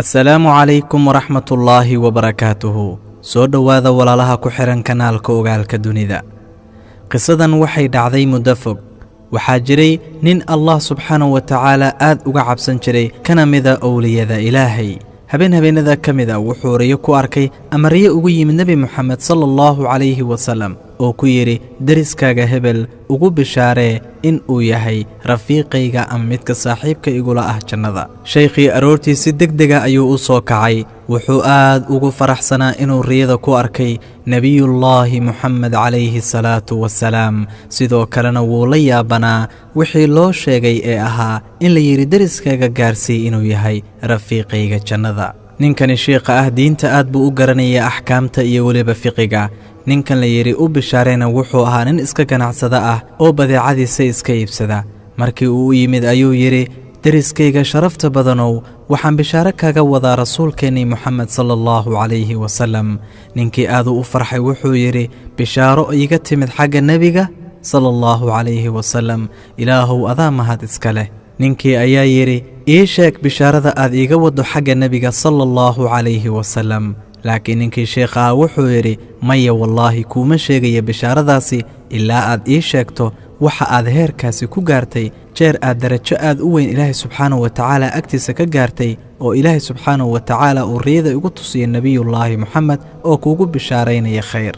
Assalaamu calaykum waraxmatullaahi wabarakaatuhu. Soo dhowaada walaalaha ku xihan kanaalka Ogaalka Dunida. Qisadan waxay dhacday muddo fog. Waxaa jiray nin Allah subxaanahu wa tacaala aad uga cabsan jiray, kana mida owliyada Ilaahay. Habeen habeenada ka mid a wuxuu riyo ku arkay ama riyo ugu yimid Nebi Moxamed sala allahu calayhi wasalam oo ku yidhi: "Deriskaaga hebel ugu bishaaree in uu yahay rafiiqayga ama midka saaxiibka igula ah jannada." Shaykhii aroortii si deg dega ayuu u soo kacay. Wuxuu aad ugu faraxsanaa inuu riyada ku arkay Nebiyullaahi Moxamed calayhi salaatu wasalaam. Sidoo kalena wuu la yaabanaa wixii loo sheegay ee ahaa in la yidhi: "Deriskaaga gaarsii inuu yahay rafiiqayga jannada." Ninkani shiikha ah diinta aad buu u garanaya, axkaamta iyo weliba fiqiga. Ninkan la yidhi u bishaareyna wuxuu ahaa nin iska ganacsada ah oo badeecadiisa iska iibsada. Markii uu u yimid ayuu yidhi: "Deriskayga sharafta badanow, waxaan bishaaro kaga wadaa rasuulkeennii Moxamed sala allahu calayhi wasalam." Ninkii aaduu u farxay. Wuxuu yidhi: "Bishaaro iiga timid xagga Nebiga sala allahu calayhi wasalam? Ilaahow, adaa mahad iska leh." Ninkii ayaa yidhi: "Ii sheeg bishaarada aad iiga waddo xagga Nebiga sala allahu calayhi wasalam." Laakiin ninkii sheekha ah wuxuu yidhi: "Maya, wallaahi, kuuma sheegaya bishaaradaasi ilaa aad ii sheegto waxa aad heerkaasi ku gaartay, jeer aad darajo aad u weyn Ilaahay subxaanahu wa tacaala agtiisa ka gaartay, oo Ilaahay subxaanahu wa tacaala uu riyada igu tusiyay Nebiyullaahi Moxamed oo kuugu bishaaraynaya khayr."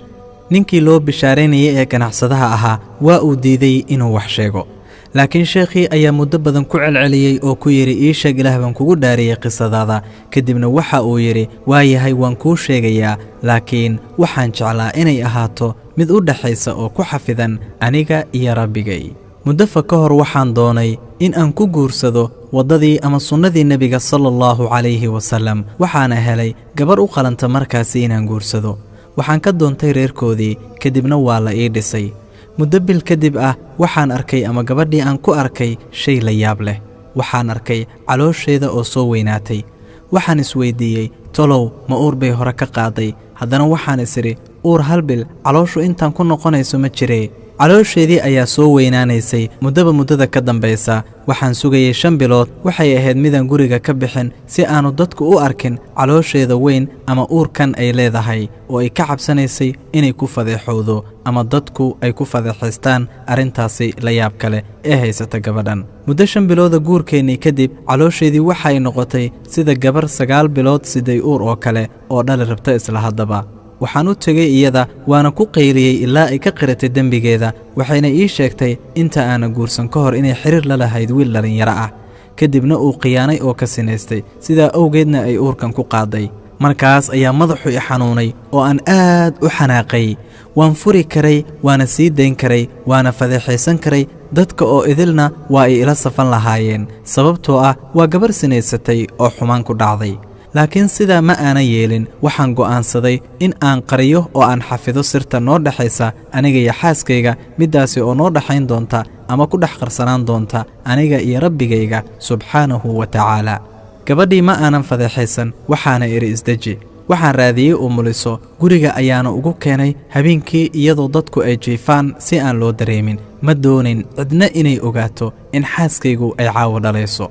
Ninkii loo bishaaraynayay ee ganacsadaha ahaa waa uu diiday inuu wax sheego, laakiin sheekhii ayaa muddo badan ku celceliyey oo ku yidhi: "Ii sheeg, Ilaah baan kugu dhaariyey, qisadaada." Kadibna waxa uu yidhi: "Waayahay, waan kuu sheegayaa, laakiin waxaan jeclaa inay ahaato mid u dhexaysa oo ku xafidan aniga iyo Rabbigay. Muddo fa ka hor waxaan doonay in aan ku guursado waddadii ama sunnadii Nebiga sala allahu calayhi wasalam. Waxaana helay gabar u qalanta markaasi inaan guursado. Waxaan ka doontay reerkoodii, kadibna waa la ii dhisay. Muddo bil kadib ah waxaan arkay ama gabadhii aan ku arkay shay la yaab leh. Waxaan arkay caloosheeda oo soo weynaatay. Waxaan isweydiiyey: tolow ma uur bay hore ka qaaday? Haddana waxaan is idhi: uur hal bil calooshu intaan ku noqonayso ma jiree. Caloosheedii ayaa soo weynaanaysay muddaba muddada ka dambaysa. Waxaan sugayey 5 bilood. Waxay ahayd midaan guriga ka bixin si aanu dadku u arkin caloosheeda weyn ama uurkan ay leedahay, oo ay ka cabsanaysay inay ku fadeexowdo ama dadku ay ku fadeexaystaan arrintaasi la yaab kale ee haysata gabadhan. Muddo 5 bilooda guurkeennii kadib, caloosheedii waxay noqotay sida gabar 9 bilood siday uur oo kale oo dhali rabta isla haddaba. Waxaan u tegey iyada, waana ku qayliyey ilaa ay ka qiratay dembigeeda. Waxayna ii sheegtay inta aana guursan ka hor inay xiriir la lahayd wiil dhallinyaro ah, kadibna uu khiyaanay oo ka sinaystay, sidaa awgeedna ay uurkan ku qaaday. Markaas ayaa madaxu i xanuunay oo aan aad u xanaaqay. Waan furi karay, waana sii dayn karay, waana fadeexaysan karay, dadka oo idilna waa ay ila safan lahaayeen, sababtoo ah waa gabar sinaysatay oo xumaan ku dhacday. Laakiin sidaa ma aanan yeelin. Waxaan go'aansaday in aan qariyo oo aan xafido sirta noo dhexaysa aniga iyo xaaskayga, middaasi oo noo dhexayn doonta ama ku dhex qarsanaan doonta aniga iyo Rabbigayga subxaanahu wa tacaala. Gabadhii ma aanan fadeexaysan. Waxaana idhi: 'Isdeji.' Waxaan raadiyey umuliso, guriga ayaana ugu keenay habeenkii iyadoo dadku ay jiifaan, si aan loo dareemin. Ma doonin cidna inay ogaato in xaaskaygu ay caawo dhalayso.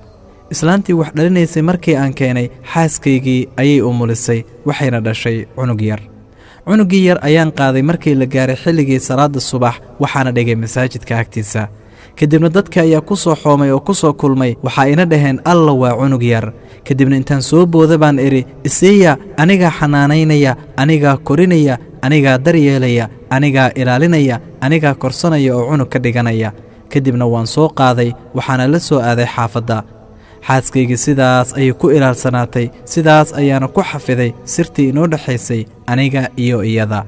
Islaantii wax dhalinaysay markii aan keenay, xaaskaygii ayay umulisay, waxayna dhashay cunug yar. Cunuggii yar ayaan qaaday markii la gaaray xilligii salaadda subax, waxaana dhigay masaajidka agtiisa. Kadibna dadka ayaa ku soo xoomay oo ku soo kulmay. Waxaa ina dhaheen: 'Alla, waa cunug yar.' Kadibna intaan soo booda baan idhi: 'Isiiya, anigaa xanaanaynaya, anigaa korinaya, anigaa daryeelaya, anigaa ilaalinaya, anigaa korsanaya oo cunug ka dhiganaya.' Kadibna waan soo qaaday, waxaana la soo aaday xaafadda. Xaaskaygii sidaas ayay ku ilaalsanaatay, sidaas ayaana ku xafiday sirtii inoo dhexaysay aniga iyo iyada.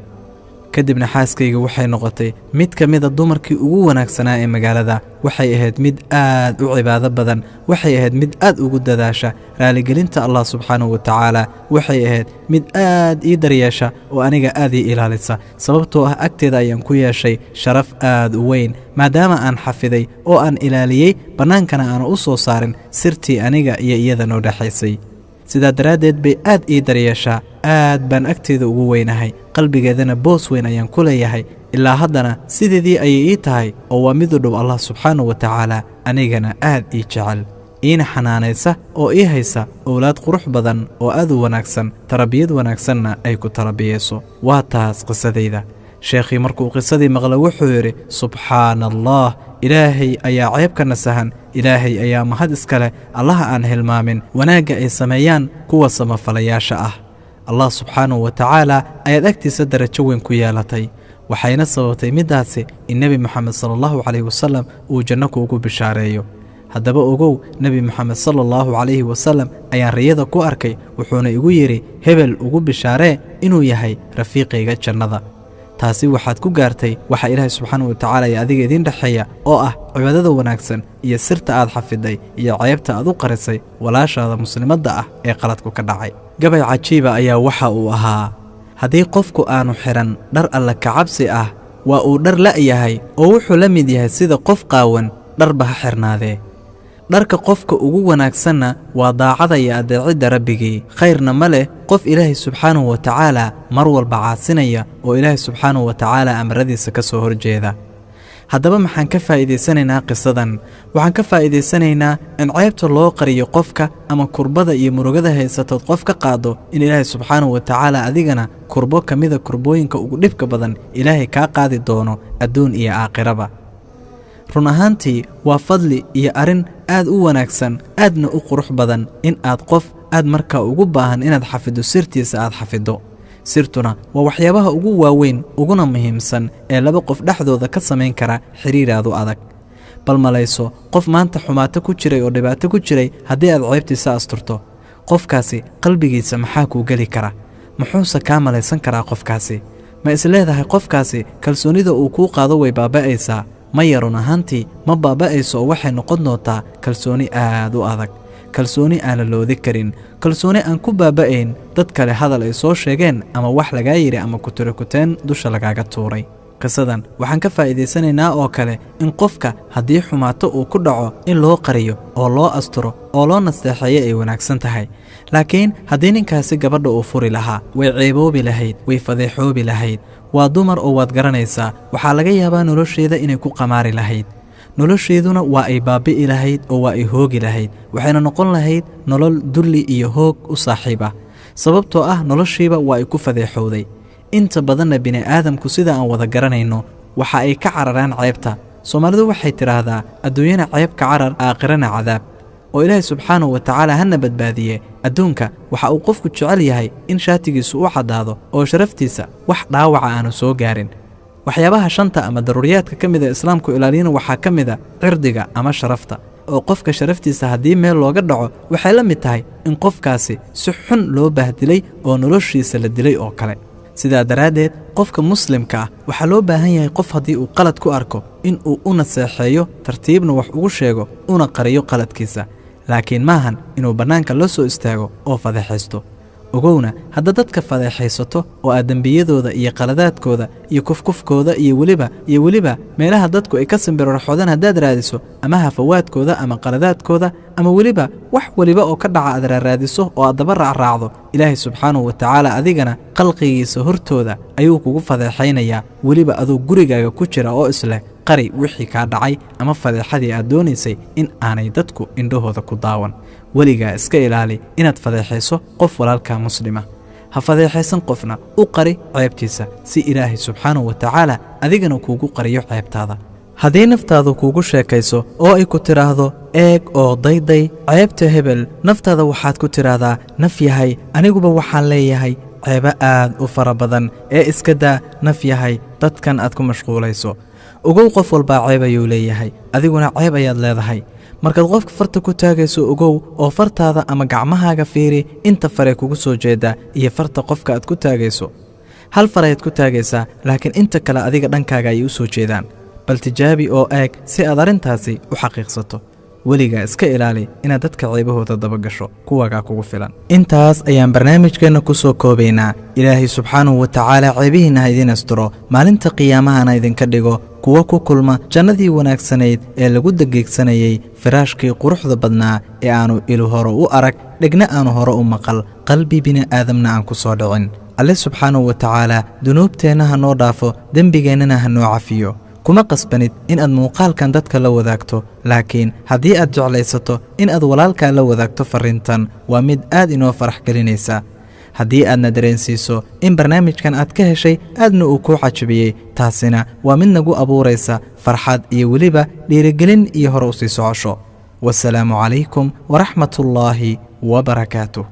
Kadibna xaaskayga waxay noqotay mid ka mida dumarkii ugu wanaagsanaa ee magaalada. Waxay ahayd mid aad u cibaado badan. Waxay ahayd mid aad ugu dadaasha raaligelinta Allah subxaanahu wa tacaala. Waxay ahayd mid aad ii daryeesha oo aniga aad ii ilaalisa, sababtoo ah agteeda ayaan ku yeeshay sharaf aad u weyn, maadaama aan xafiday oo aan ilaaliyey, bannaankana aanu u soo saarin sirtii aniga iyo iyada noo dhexaysay. Sidaa daraaddeed bay aad ii daryeeshaa, aad baan agteeda ugu weynahay, qalbigeedana boos weyn ayaan ku leeyahay. Ilaa haddana sideedii ayay ii tahay, oo waa mid u dhow Allah subxaanahu wa tacaala, anigana aad ii jecel." Iina xanaanaysa oo ii haysa owlaad qurux badan oo aad u wanaagsan, tarbiyad wanaagsanna ay ku tarbiyeyso. Waa taas qisadayda. Sheekhii markuu qisadii maqlay wuxuu yidhi: Subxaana Allah, Ilaahay ayaa ceeb ka nasahan, Ilaahay ayaa mahad iska leh, Allaha aan hilmaamin wanaagga ay sameeyaan kuwa samafalayaasha ah. Allah subxaanahu wa tacaala ayaad agtiisa darajo weyn ku yeelatay, waxayna sababtay middaasi in Nebi Moxamed sala Allahu calayhi wasalam uu janno kuugu bishaareeyo. Haddaba ogow, Nebi Moxamed sala Allahu calayhi wasalam ayaan riyada ku arkay, wuxuuna igu yidhi: hebel ugu bishaaree inuu yahay rafiiqayga jannada. Taasi waxaad ku gaartay waxa Ilaahay subxaanahu wa tacaala ee adiga idiin dhexeeya oo ah cibaadada wanaagsan iyo sirta aad xafiday iyo ceebta aad u qarisay walaashaada muslimadda ah ee qaladku ka dhacay. Gabay cajiiba ayaa waxa uu ahaa: haddii qofku aanu xidhan dhar alla kacabsi ah, waa uu dhar la'yahay oo wuxuu la mid yahay sida qof qaawan, dharba ha xidhnaadee. Dharka qofka ugu wanaagsanna waa daacada iyo adeecidda Rabbigii. Khayrna ma leh qof Ilaahay subxaanahu wa tacaala mar walba caasinaya oo Ilaahay subxaanahu wa tacaala amaradiisa ka soo horjeeda. Haddaba maxaan ka faa'iidaysanaynaa qisadan? Waxaan ka faa'iidaysanaynaa in ceebta loo qariyo qofka ama kurbada iyo murugada haysatood qof ka qaado, in Ilaahay subxaanahu wa tacaala adigana kurbo ka mida kurbooyinka ugu dhibka badan Ilaahay kaa qaadi doono adduun iyo aakhiraba. Run ahaantii waa fadli iyo arrin aad u wanaagsan, aadna u qurux badan, in aad qof aad markaa ugu baahan inaad xafiddo sirtiisa aad xafiddo. Sirtuna waa waxyaabaha ugu waaweyn uguna muhiimsan ee laba qof dhexdooda ka samayn kara xiriiraadu adag. Bal malayso qof maanta xumaato ku jiray oo dhibaato ku jiray, haddii aad ceebtiisa asturto, qofkaasi qalbigiisa maxaa kuu geli kara? Muxuuse kaa malaysan karaa qofkaasi? Ma isleedahay qofkaasi kalsoonida uu kuu qaado way baaba'aysaa? Maya, run ahaantii ma baaba'ayso, oo waxay noqon doontaa kalsooni aad u adag, kalsooni aan la loodi karin, kalsooni aan ku baaba'ayn dad kale hadal ay soo sheegeen ama wax lagaa yidhi ama kutirikuteen dusha lagaaga tuuray. Qisadan waxaan ka faa'iidaysanaynaa oo kale in qofka haddii xumaato uu ku dhaco in loo qariyo oo loo asturo oo loo nasteexeeyo ay wanaagsan tahay. Laakiin haddii ninkaasi gabadha uu furi lahaa, way ceeboobi lahayd, way fadeexoobi lahayd. Waa dumar oo waad garanaysaa, waxaa laga yaabaa nolosheeda inay ku qamaari lahayd, nolosheeduna waa ay baabi'i lahayd oo waa ay hoogi lahayd, waxayna noqon lahayd nolol dulli iyo hoog u saaxiib ah, sababtoo ah noloshiiba waa ay ku fadeexowday. Inta badanna bini'aadamku, sida aan wada garanayno, waxa ay ka cararaan ceebta. Soomaalidu waxay tidhaahdaa: adduunyana ceeb ka carar, aakhirana cadaab. Oo Ilaahay subxaanahu wa tacaala hana badbaadiye. Adduunka waxa uu qofku jecel yahay in shaatigiisu u caddaado oo sharaftiisa wax dhaawaca aanu soo gaarin. Waxyaabaha shanta ama daruuriyaadka ka mida Islaamku ilaaliyana waxaa ka mid a cirdiga ama sharafta, oo qofka sharaftiisa haddii meel looga dhaco waxay la mid tahay in qofkaasi si xun loo bahdilay oo noloshiisa la dilay oo kale. Sidaa daraaddeed qofka muslimka ah waxaa loo baahan yahay qof haddii uu qalad ku arko in uu u naseexeeyo, tartiibna wax ugu sheego, una qariyo qaladkiisa, laakiin maahan inuu bannaanka la soo istaago oo fadeexaysto. Ogowna hadda dadka fadeexaysato oo aad dembiyadooda iyo qaladaadkooda iyo kufkufkooda iyo weliba meelaha dadku ay ka simbirarxoodaan haddaad raadiso, ama hafawaadkooda ama qaladaadkooda ama weliba wax weliba oo ka dhaca aad raaraadiso oo aad daba raacraacdo, Ilaahay subxaanahu wa tacaala adigana qalqigiisa hortooda ayuu kugu fadeexaynayaa, weliba aduu gurigaaga ku jira oo isleh qari wixii kaa dhacay ama fadeexadii aad doonaysay in aanay dadku indhahooda ku daawan. Weligaa iska ilaali inaad fadeexayso qof walaalkaa muslima. Ha fadeexaysan qofna, u qari ceebtiisa si Ilaahay subxaanahu wa tacaala adigana kuugu qariyo ceebtaada. Haddii naftaadu kuugu sheekayso oo ay ku tidhaahdo eeg oo dayday ceebta hebel, naftaada waxaad ku tidhaahdaa: naf yahay, aniguba waxaan leeyahay ceebo aad u fara badan ee iska daa, naf yahay, dadkan aad ku mashquulayso. Ogow, qof walbaa ceeb ayuu leeyahay, adiguna ceeb ayaad leedahay. Markaad qofka farta ku taagayso, ogow oo fartaada ama gacmahaaga fiiri inta faree kugu soo jeeda iyo farta qofka aad ku taagayso. Hal far ayaad ku taagaysaa, laakiin inta kale adiga dhankaaga ayay u soo jeedaan. Bal tijaabi oo eeg si aad arrintaasi u xaqiiqsato. Weligaa iska ilaali inaad dadka ceebahooda dabagasho, kuwagaa kugu filan. Intaas ayaan barnaamijkeenna ku soo koobaynaa. Ilaahay subxaanahu wa tacaala ceebihiinna ha idiin asturo, maalinta qiyaamahana idinka dhigo kuwo ku kulma jannadii wanaagsanayd ee lagu dageegsanayey firaashkii quruxda badnaa ee aanu ilu hore u arag, dhegna aanu hore u maqal, qalbi bini'aadamna aan ku soo dhicin. Alle subxaanahu wa tacaala dunuubteenna ha noo dhaafo, dembigeennana ha noo cafiyo. Kuma qasbanid in aad muuqaalkan dadka la wadaagto, laakiin haddii aad jeclaysato in aad walaalkaa la wadaagto farriintan, waa mid aad inoo farax gelinaysa. Haddii aadna dareensiiso in barnaamijkan aad ka heshay, aadna uu kuu cajabiyey, taasina waa mid nagu abuuraysa farxad iyo weliba dhiirigelin iyo hore u sii socosho. Wasalaamu calaykum waraxmatullaahi wabarakaatuh.